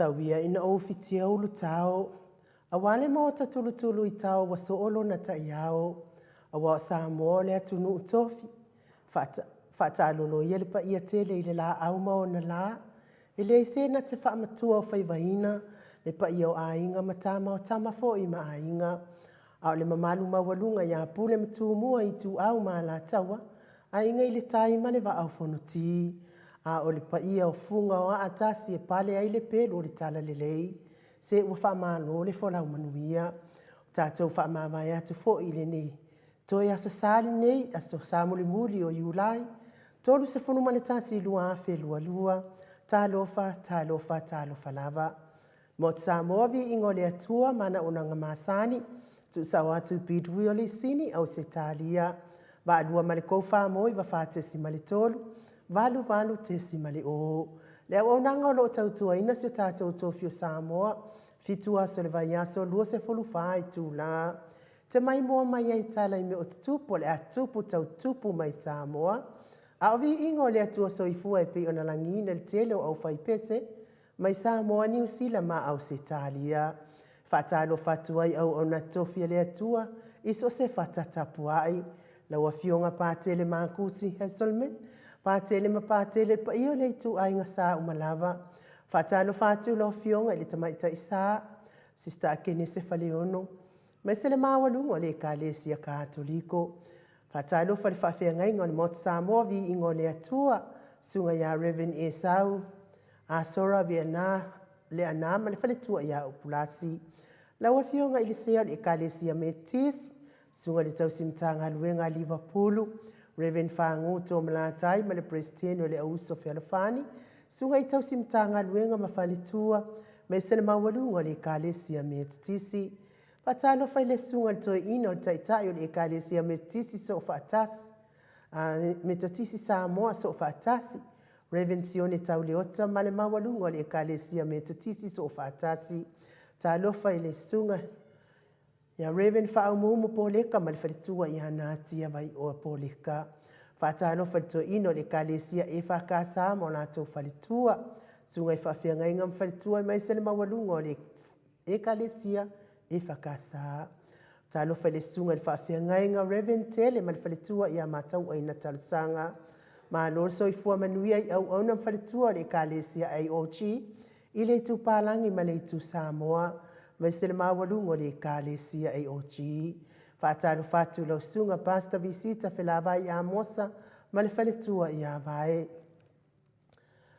Tau ia ina ou fitia ulutao, aua le maota tulutulu i tao ua soo lona ta'iao, aua o Samoa o le atunuu tofi, faataalolo ia le paia tele i le laau ma ona la, e leai se na te faamatua o faivaina le paia o aiga ma tama o tama foi ma aiga, a o le mamalu maualuga ia Pule ma Tumua, Ituau ma Alataua, Aiga i le Tai ma le Vaa o Fonoti, a o le paia o fuga o aa tasi e pale ai le pelu o le talalelei, se ua faamalo le folau manuia. Ua tatou faamavae atu foi i lenei toe Aso Sa lenei, Aso Sa mulimuli o Iulai 31, 2022. Talofa, talofa, talofa lava. Maota Samoa, viiga o le Atua ma ana auaunaga masani, tuusao atu i Bidwi o le Sini, Ausetalia, 82 ma le 3 49 4.3 88.0. Le auaunaga o lo o tautuaina si o tatou tofi o Samoa, 7 aso o le vaiaso, 24 itula. Te maimoa mai ai tala i mea o tutupu o le a tupu tautupu mai Samoa. A o viiga o le Atua soifua e pei ona lagiina le tele o aufaipese mai Samoa, Niu Sila ma Ausetalia. Faatalofa atu ai auauna tofi a le Atua i so o se fata tapuai. Lau Afioga Patele Makusi Hazelman, Patele ma Patele, le paia o le ituaiga sa uma lava. Faatalofa atu lau Afioga i le Tamaitai Sa, Sista Akenese Faleono, aemaise le maualuga o le Ekalesia Katoliko. Faatalofa i le faafeagaiga o le Maota Samoa, viiga o le Atua, susuga ia Reverend Esau Asora Viana Leana ma le faletua ia Upulasi. Lau Afioga i le Sea o le Ekalesia Metotisi, susuga i le Tausi Matagaluega a Livapulu, Reverend Fagu Tomalatai ma le Peresetene o le Auuso Fealofani, susuga i Tausi Matagaluega ma faletua, aemaise le maualuga o le Ekalesia Metotisi. Faatalofa i le susuga i le Toeaina o le Taitai o le Ekalesia Metotisi Soofaatasi, Metotisi Samoa Soofaatasi, Reverend Sione Tauleota ma le maualuga o le Ekalesia Metotisi Soofaatasi. Talofa i le susuga ia Reverend Faaumuumu Poleka ma le faletua ia Natia Vaioa Poleka. Faatalofa i le toeaina o le Ekalesia EFKS ma o latou faletua, susuga i faafeagaiga ma faletua aemaise le maualuga o le Ekalesia EFKS. Talofa i le susuga i le faafeagaiga Reverend Tele ma le faletua ia Matauaina Talosaga. Malo le soifua manuia i auauna ma faletua o le Ekalesia AOG i le itu Palagi ma le itu Samoa, aemaise le maualuga o le Ekalesia AOG. Faatalofa atu i lau susuga Pastor Visita Felavai Amosa ma le faletua ia Vae.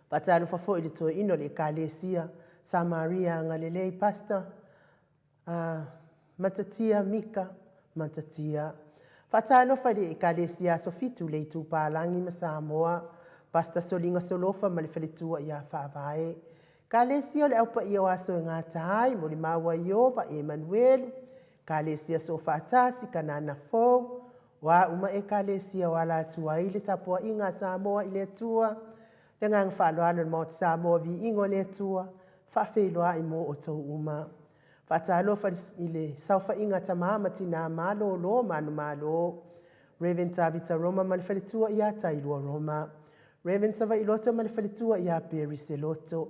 Faatalofa foi i le toeaina o le Ekalesia Samaria Agalelei, Pastor Matatia Mika Matatia. Faatalofa i le Ekalesia Aso Fitu i le Itu Palagi ma Samoa, Pastor Soliga Solofa ma le faletua ia Faavae. Ekalesia o le Au Paia o Aso e Gata ai, Molimau a Ieova, Emanuelu, Ekalesia Soofaatasi, Kanana Fou, o a uma Ekalesia o ala atu ai le tapuaiga a Samoa i le Atua. Le agaga faaaloalo i le Maota Samoa, viiga o le Atua, faafeiloai mo outou uma. Faatalofa i le saofaiga a tama ma tina malolo manumalo. Rev. Tavita Roma ma le faletua ia Tailua Roma. Rev. Savailoto ma le faletua ia Perry Seloto.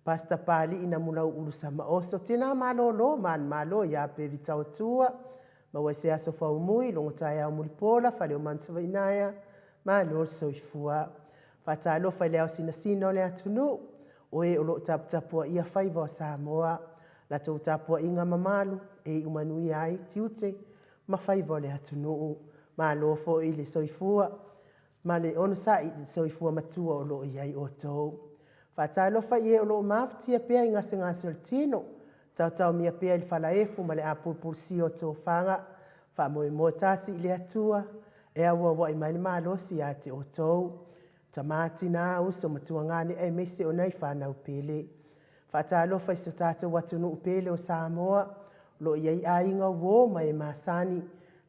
Pastor Pali'i Namulau'ulu Samaoso, tina malolo manumalo ia Pevi Taotua. Maua i se aso faumui, logo taeao mulipola, fale o manu Savainaea, malo le soifua. Faatalofa i le ao sinasina o le atunuu, o e o lo o taputapuaia faiva o Samoa. Latou tapuaiga mamalu e iu manuia ai tiute ma faiva o le atunuu. Malo foi le soifua ma le onosai i le soifua matua o lo o i ai outou. Faatalofa i e o lo o mafatia pea i gasegase o le tino, taotaomia pea i le falaefu ma le apulupulusia o tofaga, faamoemoe tasi i le Atua e auauai mai le malosi ia te outou. Tama, tina, uso ma tuagane aemaise o nai fanau pele. Faatalofa i so tatou atunuu pele o Samoa, o lo o i ai aiga uo ma e masani.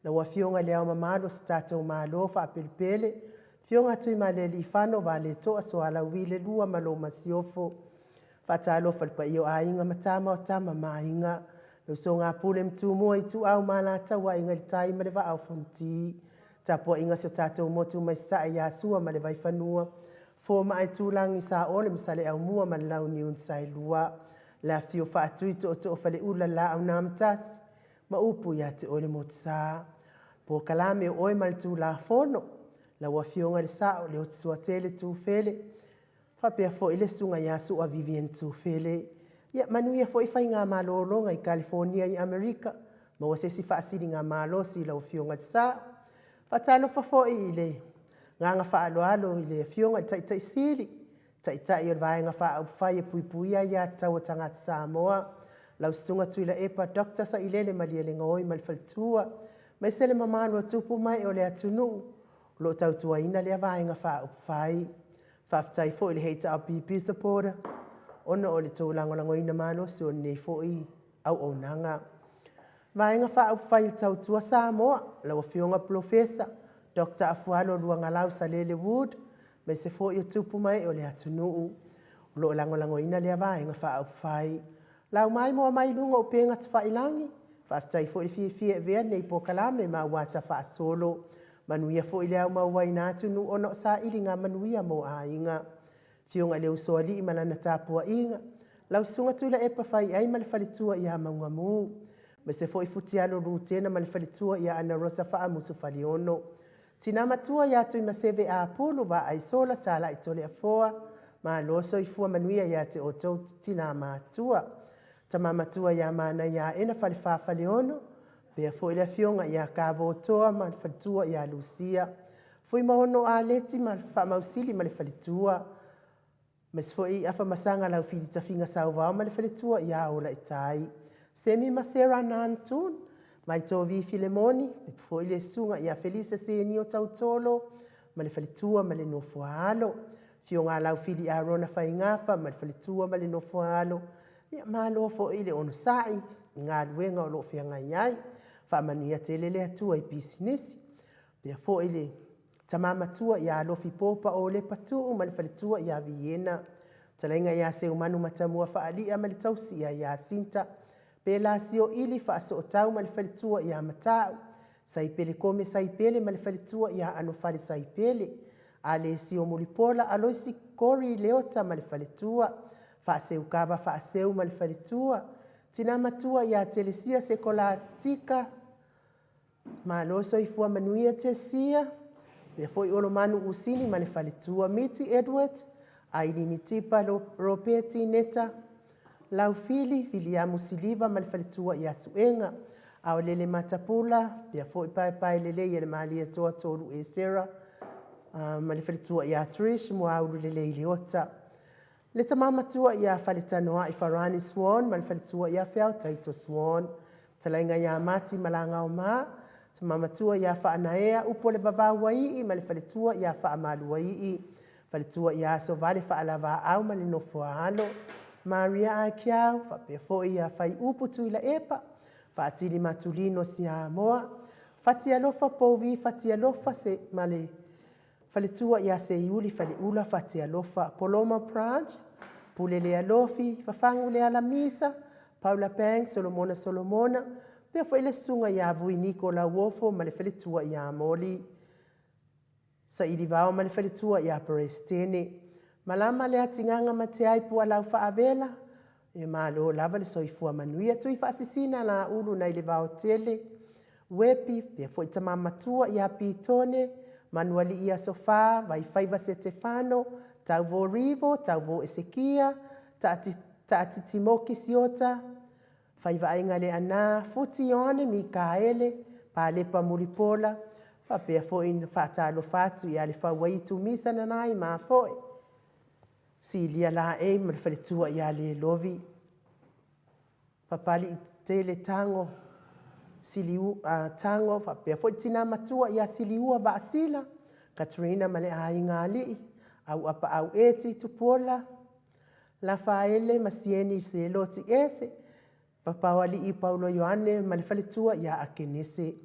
Lau Afioga i Le Ao Mamalu o so tatou Malo faapelepele, Afioga Tuimalealiifano Vaaletoa Sualauvi le Lua ma lou Masiofo. Faatalofa i le paia o aiga ma tama o tama ma aiga, le usoga a Pule ma Tumua, Ituau ma Alataua, Aiga i le Tai ma le Vaa o Fonoti. Tapuaiga a si o tatou motu mai Sasae ia Sua ma le Vaifanua, Fofo ma Aitulagi, Saole ma Saleaaumua ma le Launiu na Saelua. Le afifio Faatui Tootoo Faleula Laau na Amatasi ma upu ia te oe le Motusa. Polokalame o oe ma le Tulafono, lau Afioga i le Sao Leotisuatele Tufele, faapea foi le Susuga ia Sua Vivian Tufele. Ia manuia foi faiga malologa i Kalifonia i Amerika, maua se isi faasiligamalosi i lau Afioga i le Sao. Faatalofa foi i le agaga faaaloalo i le Afioga i le Taitai Sili, Taitai o le Vaega Faaupufai e Puipuia Aia Tatau a Tagata Samoa, lau Susuga Tuilaepa Dr. Sailele Malielegaoi ma le Faletua, aemaise le mamalu o tupu ma ee o le atunuu o lo o tautuaina lea Vaega Faaupufai. Faafetai foi i le HRPP supporter ona o le tou lagolagoina malosi o lenei foi auaunaga. Vaega Faaupufai e Tautua Samoa, lau Afioga Polofesa Dr. Afualo Luagalau Salele Wood, aemaise foi o tupu ma ee o le atunuu o lo o lagolagoina lea Vaega Faaupufai. Lau mai moa mai luga o upega tafailagi, faafetai foi le fiafia e avea lenei polokalame ma auata faasolo. Manuia foi le aumauaina atu ona o sailiga manuia mo aiga. Afioga i le Usoalii ma lana tapuaiga, lau Susuga Tuilaepa Faiai ma le faletua ia Maugamu, aemaise foi Futialo Lutena ma le faletua ia Ana Rosa Faamusu Faleono. Tina matua ia Tuimaseve Apulu, Vaai Sola Talai Toleafoa, malo soifua manuia ia te outou tina matua. Tama matua ia Manaia Aena Falefa Faleono, pea foi le afioga ia Kavotoa ma le faletua ia Lucia. Fuimaono Aleti ma Faamausili ma le faletua. Aemaise foi Afamasaga Laufili Tafiga Sauvao ma le faletua ia Olaitai. Semi ma Sarah Nantun, Vaitovi Filemoni, faapea foi le susuga ia Felisa Senio Tautolo ma le faletua ma le nofoaalo. Afioga Laufili Arona Faigafa ma le faletua ma le nofoaalo. Ia malo foi le onosai i galuega o lo o feagai ai. Faamanuia tele le Atua i pisinisi. Pea foi le tama matua ia Alofi Popa o Lepa Tuu ma le faletua ia Viena. Talaiga ia Seumanu Matamua Faalia ma le tausi ia Iasinta. Pelasio Ili Faasootau ma le faletua ia Matau. Saipele Kome Saipele ma le faletua ia Anofale Saipele. Alesio Mulipola Aloisi Kori Leota ma le faletua. Faaseukava Faaseu ma le faletua. Tina matua ia Telesia Sekolatika. Malo soifua manuia Tesia. Pea foi Olomanu Usini ma le faletua. Miti Edward, Ailini Tipa Ropeti Neta, Laufili, Viliamu Siliva ma le faletua ia Suega. Aolele Matapula, pea foi Paepae Lelei e le Malie Toa Tolu Esera, ma le faletua ia Trish Muaulu Lelei Leota. Le tama matua ia Faletanoai Farani Swan ma le faletua ia Feao Taito Swan. Talaiga ia Mati Malagaoma, tama matua ia Faanaea Upu o le Vavauaii ma le faletua ia Faamaluaii. Faletua ia Asovale Faalavaau ma le nofoaalo. Maria Aikiau, faapea foi ia Faiupu Tuilaepa, Faatili Matulino Siamoa, Fatialofa Pouvi Fatialofa se, ma le Faletua ia Seiuli Faleula Fatialofa, Poloma Branch, Pule Lealofi, Fafagu Lealamisa, Paula Banks, Solomona Solomona, pea foi le susuga ia Vui Niko Lauofo ma le faletua ia Moli Sailivao ma le faletua ia Peresetene. Malama le atigaga ma te ai pualau faavela, E malo lava le soifua manuia tui faasisina la ulu nai le vaotele Uepi, pea foi tama matua ia Pitone, Manualii Aso Fa, Vaifaiva Setefano, Tauvo Rivo, Tauvo Esekia, Taatitimoki Siota, Faivaaiga Leana, Futi Ioane Mikaele, Palepa Mulipola, faapea foi na faatalofa atu ia Lefauaitu Misa Nanai Mafoe, Silia Laei ma le faletua ia Lelovi. Papali'i tele tago, siliu, tago, faapea foi tina matua ia Siliua Vaasila, Katrina ma le aiga alii, Auapaau Eti Tupuola, Lafaele ma Sieni Seloti Ese, Papaoalii Paulo Ioane ma le faletua ia Akenese.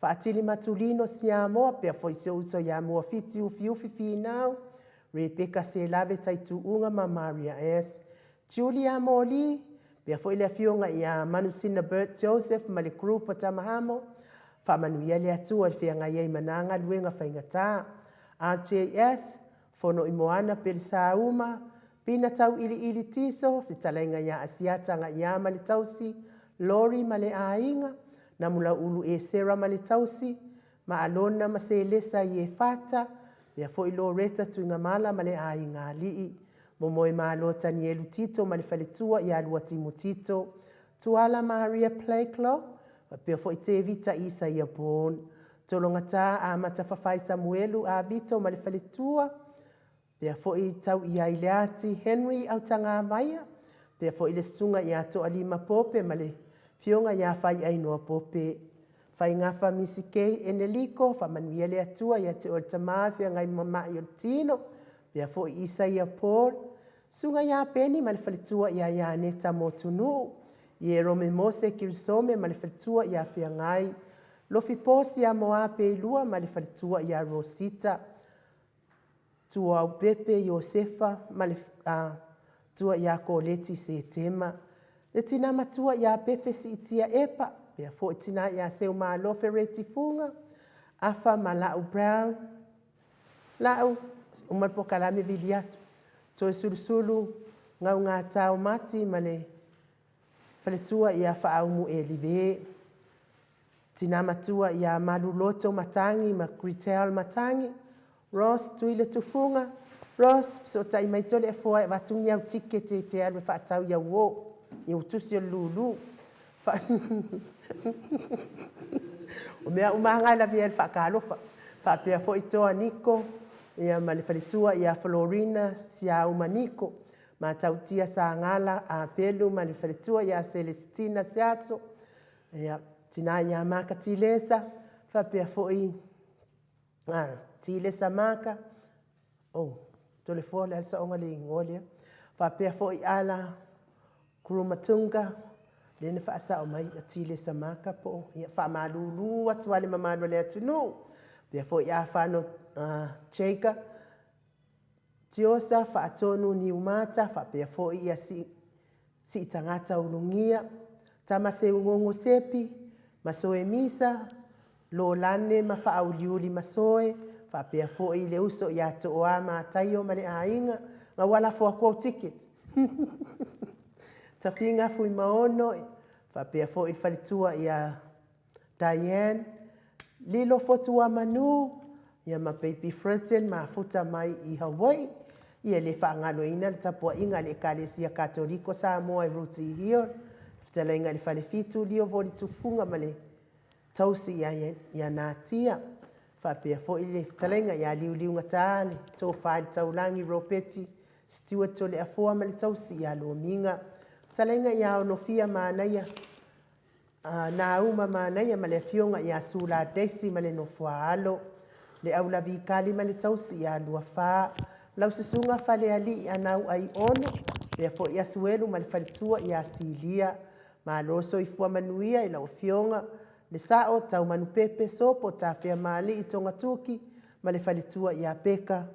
Faatili Matulino Siamoa, pea foi si ou uso ia Muafiti Ufiufi Finau, Rebecca Selave Taituuga ma Maria S. Julia Moli, pea foi le afioga ia Manusina Bert Joseph ma le group o Tamahamo, faamanuia le Atua i le feagai ai ma na galuega faigata. RJS, Fono i Moana Pelesauma, Pina Tauiliili Tiso, Fetalaiga ia Asiata Gaia ma le tausi, Lori ma le aiga, Namulauulu Esera ma le tausi, ma Alona ma Selesa Iefata, pea foi Loreta Tuigamala ma le aiga alii. Momoemalo Tanielu Tito ma le faletua ia Luatimu Tito, Tuala Maria Blakelock, faapea foi Tevita Isaia Bourne. Tologata Amata Fafai Samuelu Avito ma le faletua, pea foi tau i ai le ati Henry Autagavaia, pea foi le susuga ia Toalima Pope ma le afioga ia Faiainoa Pope. Faigafa Misi K Eneliko, faamanuia le Atua ia te oe le tama e feagai ma mai o le tino, pea foi Isaia Paul, susuga ia Peni ma le faletua ia Ianeta Motunuu, Ierome Mose Kirisome ma le faletua ia Feagai, Lofi Posi ia Moa Peilua ma le faletua ia Rosita, Tuaupepe Iosefa ma le tua ia Koleti Setema, le tina matua ia Pepe Siitia Epa, pea foi tina ia Seumalo Fereti Fuga, Afa ma Lau Brown, Lau, uma le polokalame vili atu, Toesulusulu Gaugatao Mati ma le faletua ia Faaumu Elive, Tina matua ia Maluloto Matangi ma Gretel Matangi, Ross Tuile Tufuga, Ross, fesootai mai Toleafoa e avatu ni au tikete e te alu e faatau i au uo, i au tusi o le lulu. O mea uma lava na e lavea ai le faatalofa. Faapea foi Toa Niko ia ma le faletua ia Florina Siauma Niko, Matautia Sagala Apelu ma le faletua ia Celestina Seaso, Ia, tina ia Maka Tilesa, faapea foi a Tilesa Maka, oh, Toleafoa o le a le saoga o le igoa lea, faapea foi Ala Kurumatunga, lea na faasao mai a Tilesa Maka po o, ia, faamalulu atu lava i le mamalu o le atunuu, faapea foi Afano Jager, Tiosa Faatonu Niumata, faapea foi ia Siitagata Ulugia, Tamaseugogo Sepi, Masoe Misa, Lolane ma Faauliuli Masoe, faapea foi le uso ia Tooa Mataio ma le aiga, na ua lafo atu au ticket. Tafiga Fuimaono, faapea foi le faletua ia Diane, Lilo Fotuamanu, ia ma Baby Fritton mafuta mai i Hawaii. Ia e le faagaloina le tapuaiga a le Ekalesia Katoliko Samoa i Rooty Hill, le fetalaiga i le Falefitu Lio Voli Tufuga ma le tausi ia Natia, faapea foi le fetalaiga ia Liuliugata le Tofa i le Taulagi Ropeti Stewart Toleafoa ma le tausi ia Lomiga, fetalaiga ia Onofia Manaia Nauma Manaia ma le afioga ia Sula Daisy ma le Nofoaalo, le Aulavikali ma le tausi ia Luafa, lau susuga Falealii Anau Aiono, pea foi Asuelu ma le faletua ia Silia. Malo soifua manuia i lau afioga le Sao Taumanupepe Sopo Tafeamaalii Togatuki ma le faletua ia Peka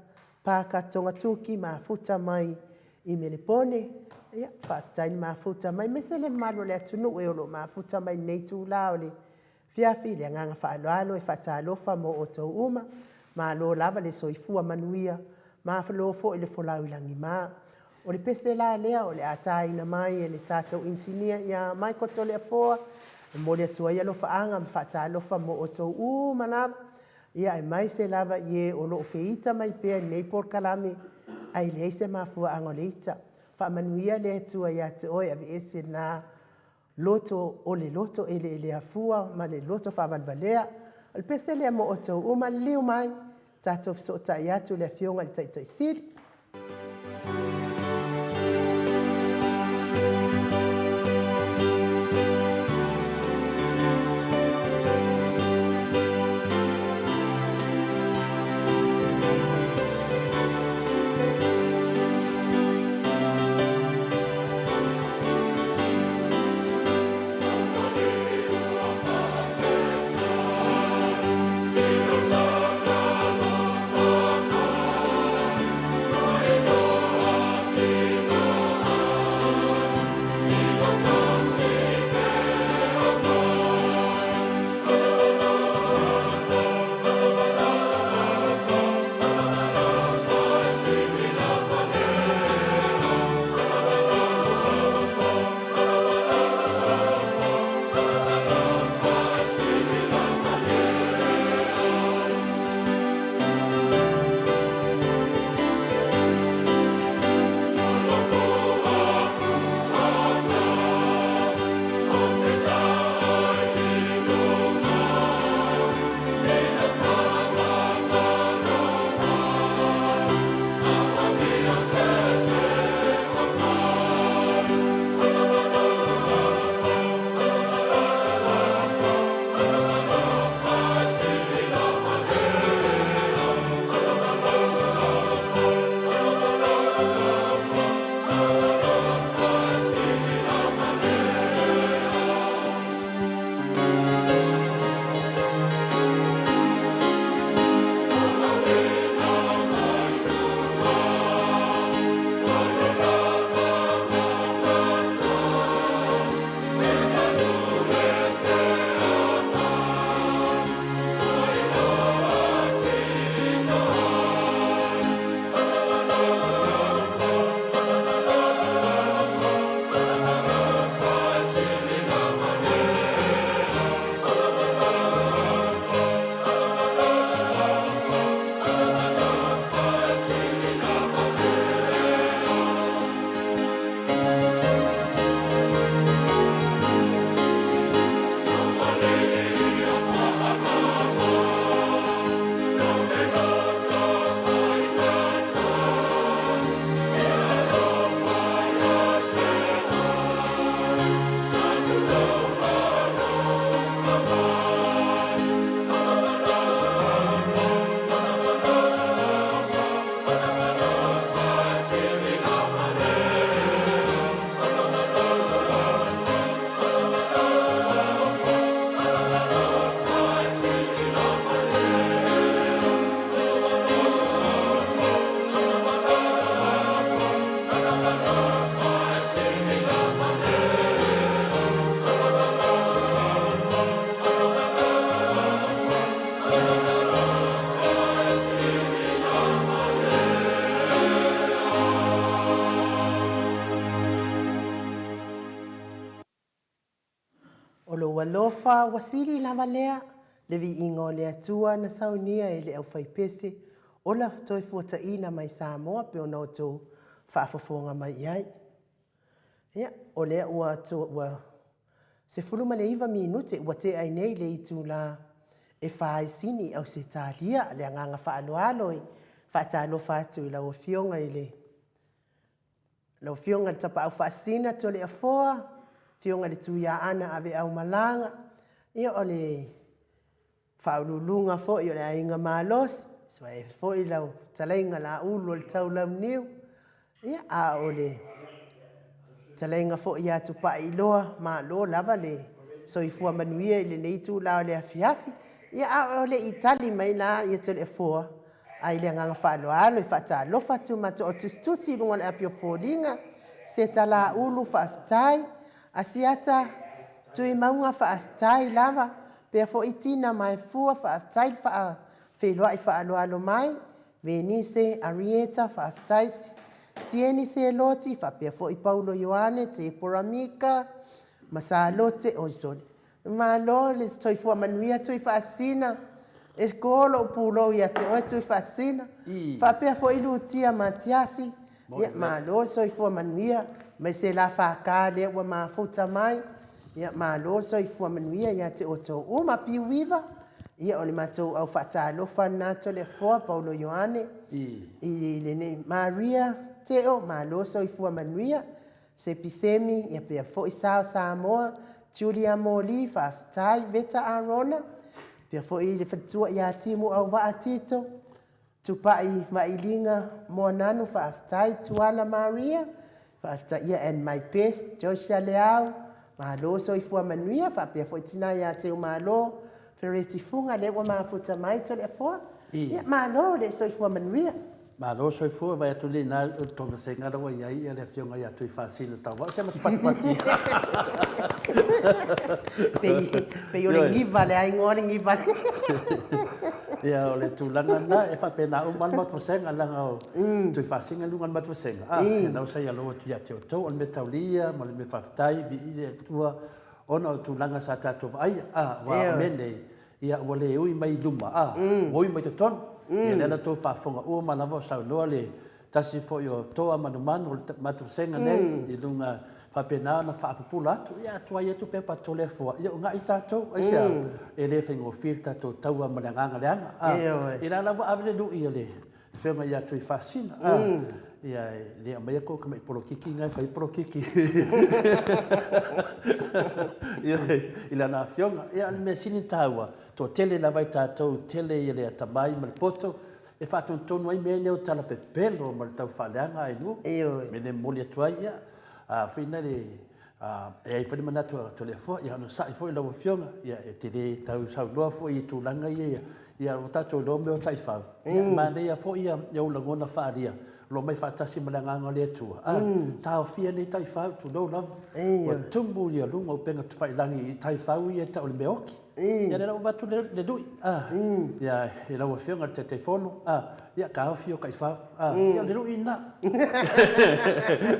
Paka Togatuki mafuta mai i Melepone, ia, faafetai le mafuta mai, aemaise le mamalu o le atunuu e o lo o mafuta mai i lenei itula o le afiafi. Le agaga faaaloalo e faatalofa mo outou uma. Malo lava le soifua manuia, malo foi le folau i lagima. O le pese la lea o le a taina mai e le tatou inisinia ia Michael Toleafoa, e momoli atu ai alofaaga ma faatalofa mo outou uma lava. Ia, aemaise lava i e o lo o feita mai pea i lenei polokalame, ae leai se mafuaaga o le ita. Faamanuia le Atua ia te oe, aveese lena loto o le loto eleeleafua ma le loto faavalevalea. O le pese lea mo outou uma, liliu mai, tatou fesootai atu i le Afioga i le Taitai Sili. O lou alofa ua sili lava lea, le viiga o le Atua na saunia e le aufaipese ola toe fuataina mai Samoa pe ona outou faafofoga mai i ai. Ia, o lea ua ua 19 minute ua tea ai nei le itula e fa ai sini i Ausetalia. Le agaga faaaloalo e faatalofa atu i lau Afioga i le Lau Afioga i le Tapaau Faasisina Toleafoa, Afioga i le Tuiaana Aveaumalaga, ia o le Faauluuluga foi o le Aiga Malosi, suae foi lau fetalaiga Laulu o le Taulauniu, ia, a o le fetalaiga foi ia Tupaiiloa, malo lava le soifua manuia i lenei itula o le afiafi. Ia, a o le i tali mai la ia Toleafoa, Ae i le agaga faaaloalo e faatalofa atu matou au tusitusi i luga o le api o foliga, Seta Laulu faafetai, Asiata Tuimauga faafetai lava, faapea foi Tina Maefua faafetai le faafeiloai faaaloalo mai, Venise Arieta faafetai, Sieni Seloti faapea foi Paulo Ioane, Tepora Mika ma Salote, oi sole, Malo le soifua manuia Tuifaasisina, e ko lou pulou ia te oe Tuifaasisina, faapea foi Lutia Matiasi, ia malo le soifua manuia, aemaise la FK lea ua mafuta mai, ia malo le soifua manuia ia te outou uma. Piu Iva, ia o le matou au faatalofa lena Toleafoa Paulo Ioane, i lenei Maria Teo, malo le soifua manuia. Sepi Semi, ia pea foi sa o Samoa, Julia Moli, faafetai, Veta Arona, pea foi le faletua ia Timu Auvaa Tito, Tupai Mailiga Moananu, faafetai, Tuala Maria, faafetai, ia and my best, Josia Leao, malo soifua manuia, faapea foi tina ia Seumalo Fereti Fuga, lea ua mafuta mai Toleafoa, ia malo le soifua manuia. Malo soifua, vaai atu nei ina o le tou vasega la ua i ai le afioga ia Tuifaasina Tauvao, se ma se patipati. Pei, pei o le giva le aigoa o le giva. Ia o le tulaga lena e faapena uma le matou vasega leaga o Tuifaasina i luga o le matou vasega. Ah, lena ua sa ia aloa atu ia te outou, o le mea tauli ia ma le mea faafetai, viia le Atua ona o tulaga sa tatou vaaia. Ah, aua o mea nei, Ia, ua le ui mai i luma, a, ua ui mai totonu. Ia, lea la outou faafofoga uma lava o saunoa le tasi foi o toa manumanu o le matou vasega nei i luga faapena ona faapupula atu. Ia, a tuai atu pepa Toleafoa, ia una'i tatou. Aisea? E le faigofie le tatou taua ma le agaga leaga, a. Ia la la ua ave le lui a le Afioga ia Tuifaasina, a, ia, e le aumaia kou tamai polokiki na e fai polokiki i lana afioga. Ia, o le mea sili ona taua, toatele lava i tatou, tele ia le atamai ma le poto e faatonutonu ai mea nei o tala pepelo ma le tau faaleaga ai nuu. O le mea lea e momoli atu ai, ia, a foi na le, e i ai foi le manatu a Toleafoa, ia onosai foi lau Afioga, ia, e te le tau saunoa foi i tulaga ia Ia, ua tatou iloa mea o taifau. Ia, manaia foi ia ou lagona faaalia, o lo o omai faatasi ma le Agaga o le Atua. A, taofia nei taifau, tulou lava. Ua tumu ia luga o upega tafailagi i taifau ia e tau o le mea oti. Ia, lea la ua avatu le lui, a, ia, i lau Afioga i le Taitaifono, a, ia, taofi o taifau. A, ia, o le lui lena.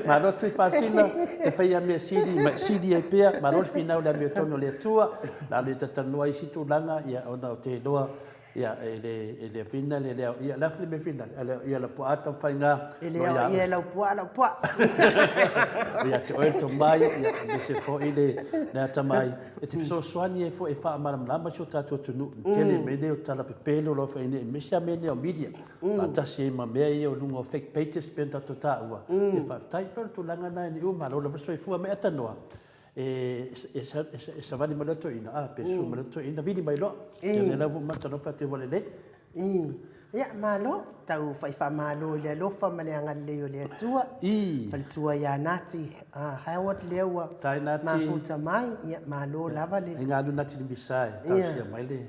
Malo Tuifaasina, te faia mea sili ma e sili ai pea, malo le finau i le amiotonu a le Atua, la le talatalanoa isi tulaga, ia ona o te iloa, ia e le, e le fina le leo, ia le a foi le mea fina, ia la puaa taumafaiga. E le ao ia e lau puaa lau puaa. Ia te oe le tomai, ia aemaise foi le, le atamai, e te fesoasoani ai foi e faamalamalama si o tatou atunuu, i le tele mea nei o tala pepelo o lo o fai nei, aemaise lava mea nei o media. faatasi ai ma mea ia o luga o fake pages pei ona tatou taua, ia faafetai. Pei o le tulaga lena e niu, malo lava le soifua. Ma e atanoa, e savali mai loa le toeaina, a, pe susu mai loa le toeaina, vili mai loa. Ia lea la ua uma ona tanoa fai atu ua lelei. Ia, malo. Tau fai faamalo i le alofa ma le agalelei o le Atua. Faletua ia Nati Howard lea ua mafuta mai. Ia, malo lava le. Ai galu Nati le misa e talosia mai le.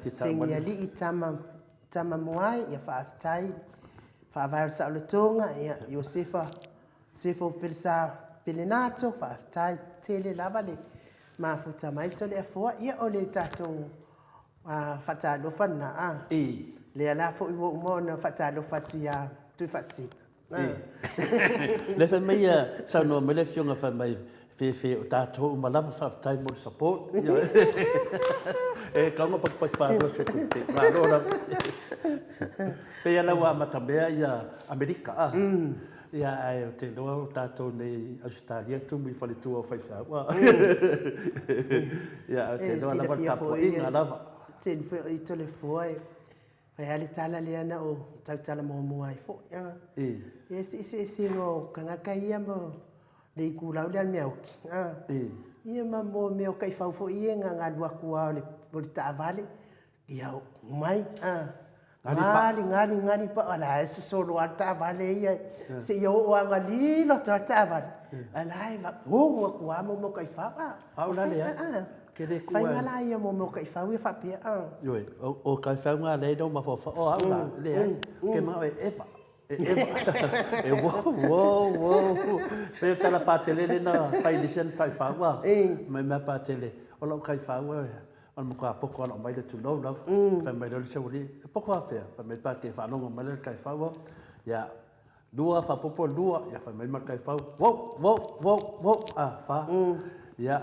Segialii tama tama Moai, ia faafetai Faavae o le Saolotoga, ia Iosefa Sefo Pelesa Pelenato, faafetai tele lava le mafuta mai Toleafoa. Ia o le tatou faatalofa lena a. Lea la foi ua uma ona faatalofa atu ia Tuifaasisina. Lea fai mai ia, saunoa mai le afioga fai mai, Fefe o tatou uma lava faafetai mo le support. E kau nga patupatu whanau se te malo lava. Pei ala ua amatamea ia Amerika a. Ia ae o te loa o tatou nei Ausetalia tumu i faletua o faifeau a. Ia o te loa lava le tapuaiga lava. Tini foi i Toleafoa e fai lava le tala lea na ou tautala muamua ai foi. Ia se eseesega o tagata ia ma le itulau lea o le mea oti. Ia ma mo mea o taifau foi ia na alu atu lava o le taavale, ia omai, gali, gali, gali, a la e sosolo lava le taavale ia seia oo lava ina lilo atu lava le taavale, a la e ou atu lava mo mea o taifau. Au la leai. Ke le kua. Faiga la ia mo mea o taifau ia faapea. Ioe, o taifau nga lea e mafaufau, o au la, leai. Ke manao e eva. E eva. E wow, wow, wow. Pei o tala patele lea na fai i le isi ana taifau a. Mai mea patele, o lau taifau e, o le matua poko ala mai le tulou lava. Fai mai loa le saualii, e poko afea? Fai mai Pake, faalogo mai le taifau a. Ia, lua faapopo lua, ia fai mai ma le taifau, wow, wow, wow, wow, a, fa. Ia,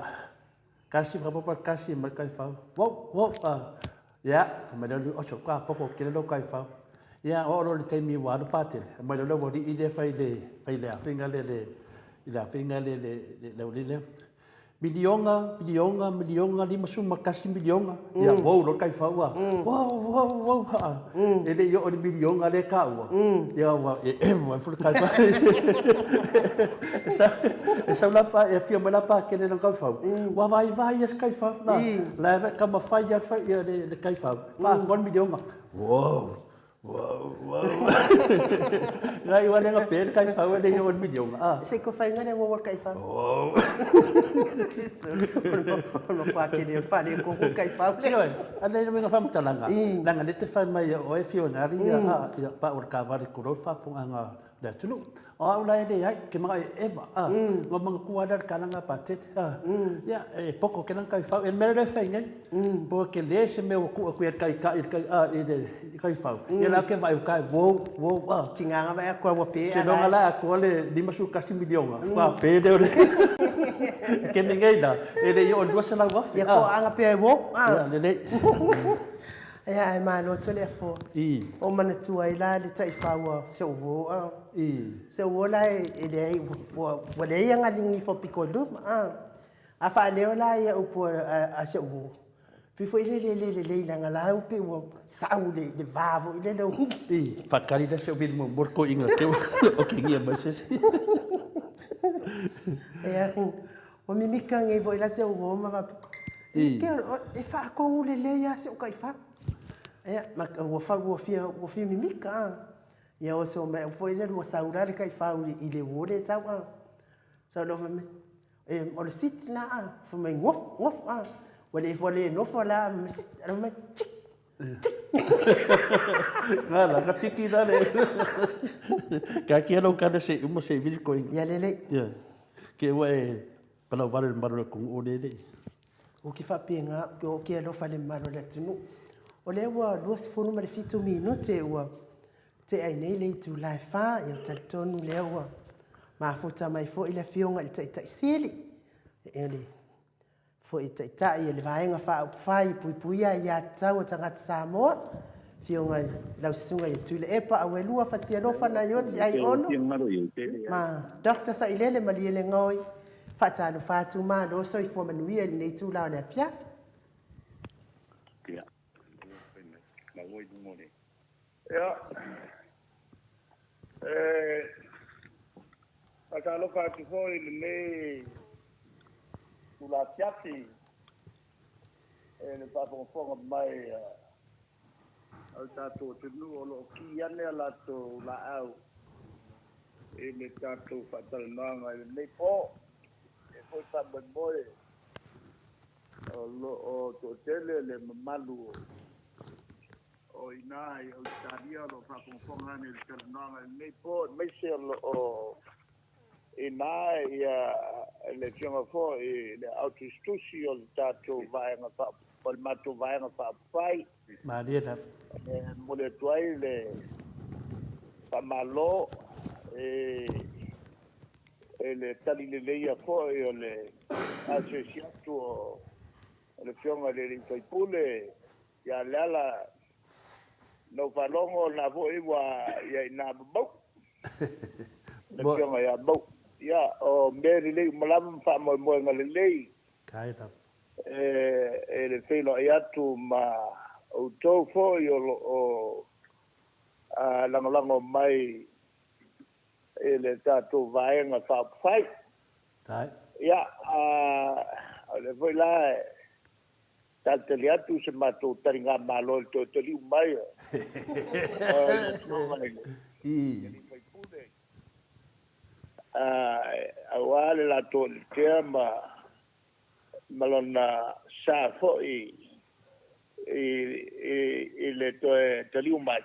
Kasi whakapapa kasi mai kaifau. Wow, wow, ah. Ia, mai leo oso ka poko kele lo kaifau. Ia, o lo le taimi wa alu patele. Mai leo wa i le fai le fai le afinga le le i le afinga le le le le le milionga, milionga, milionga, 51 milionga. Ia, wow, lo kaifau a. Wow, wow, wow, ha. E le i oo i le milionga lea e taua, ia ua e emu ai foi le kaifau. E sau la pa, e afio mai la Pakele lana kaifau, ua vaivai ia se kaifau, la, la e taumafai lava ia le kaifau, faaatoa le milionga. Wow, wow, wow. Ngai ua le gape le kaifau e le i oo i le milionga, a. Se i kofaiga lea ua ua le kaifau. Wow. O le matua tele o le faaletonu le kaifau lea. Ioe, a le uiga faamatalaga, leaga lea te fai mai o oe e fia gali ia pau o le kavale tulou le faafofogaaga a le atunuu. O au la e leai, ke manao e eva, a, ua manatua lea le kalaga a Patete, a, ia, e poko ke lana kaifau, e le mea lea e fai nei, po o tele se mea ua tuu atu i ai le taitai i le kaifau, ia la ke vaai uka e wow, wow, a. Tiga na vaai atu a ua pe a. Seiloga la e atoa le 51 miliona, faatoa pe lea o le kemi nei la, e le i oo i le 200,000. Ia toaaga pea e wow, a. Ia, lelei. Ia, ae malo atu le afoa. O manatua ai la le taifau a si ou uo, a. Si ou uo la e leai, ua leai ana nifo pito i luma, a. A faaleo la ia upu a si ou uo, pei foi lele e le lelei leaga la e pei ua sau le va foi lele o. I, faatali la si ou vili muamua le toeaina te otegia mai se isi. Ia, ua mimika nei foi la si ou uo ma faapea, e faatonu lelei lava si ou taifau. Ia, ma ua fia, ua fia mimika a. Ia oso mai foi lele ua sau la le taifau i le uo lea e sau a. Sau loa fai mai, E, o le sit la a, fai mai nofo, nofo a. Ua le, ua le nofo la, sit, fai mai, tsk, tsk. Nga la, ka tiki la le. Ka kia lau kana se uma se vili ko inga. Ia lelei. Ia. Ke ua e palau vale le mamalu o le atunuu o lele. O ke faapena, o ke alofa le mamalu o le atunuu. O lea ua 27 minute ua Tea ai nei le itula e fa, ia talitonu lea ua mafuta mai foi le Afioga i le Taitai Sili, e le foi Taitai o le Vaega Faaupufai e Puipuia Aiatatau a Tagata Samoa, Afioga i lau Susuga ia Tuilaepa Auelua Fatialofa Naioti Aiono, ma Doctor Sailele Malielegaoi, faatalofa atu, malo soifua manuia i lenei itula o le afiafi. Ia, e faatalofa atu foi i lenei itula afiafi i le faafogafoga mai a le tatou atunuu o lo o ki ane a latou laau i le tatou faatalanoaga i lenei po. E foi faamoemoe o lo o toatele le mamalu o O i ina i Ausetalia o lo o faafogafoga ane i le talanoaga i lenei po, aemaise o lo o i ina ia le Afioga foi i le Au Tusitusi o le tatou Vaega o le matou Vaega Faaupufai. Malie lava. E momoli atu ai le faamalo E le tali leleia foi o le asiasi atu o le Afioga i le alii faipule ia Leala, na ou faalogo o lena foi ua i ai i ina ma Mauu, le Afioga ia Mauu. Ia, o mea lelei uma lava ma faamoemoega lelei e le feiloai atu ma outou foi o lo o lagolago mai i le tatou Vaega Faaupufai. Ia, o lea foi la e talitali atu se matou taligamalo i le toe taliu mai o le Afioga i le sui usufono, aua le latou alii ma ma lona sa foi i le toe taliu mai.